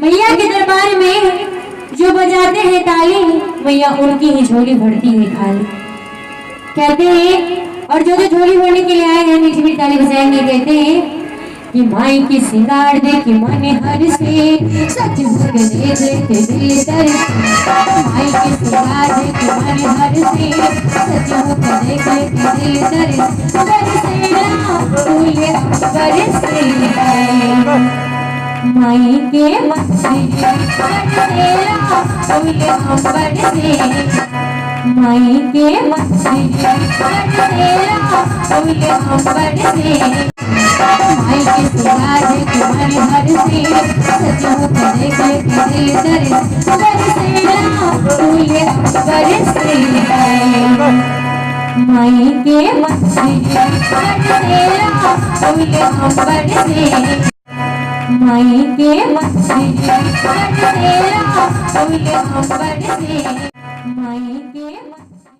मैया के दरबार में जो बजाते हैं ताली, मैया उनकी ही झोली भरती है खाली। कहते हैं, और जो जो झोली भरने के लिए आए हैं मीठी मीठी ताली बजाएंगे। कहते हैं कि माई की सिंगार देखी मन हर से, सच देख लेते दिल तर। माई की सिंगार देखी मन हर से, सच देख लेते दिल तर। बरसेला फूल बरसेला माई के मंदिर, बरसेला फूल अंबर से। माई के मंदिर, बरसेला फूल अंबर से। माई के सिंगार देख मन हर से, सच देख लेते दिल तर। बरसेला फूल बरसेला माई के मंदिर, बरसेला फूल अंबर से। माई के मंदिर, बरसेला फूल अंबर से। माई के मंदिर।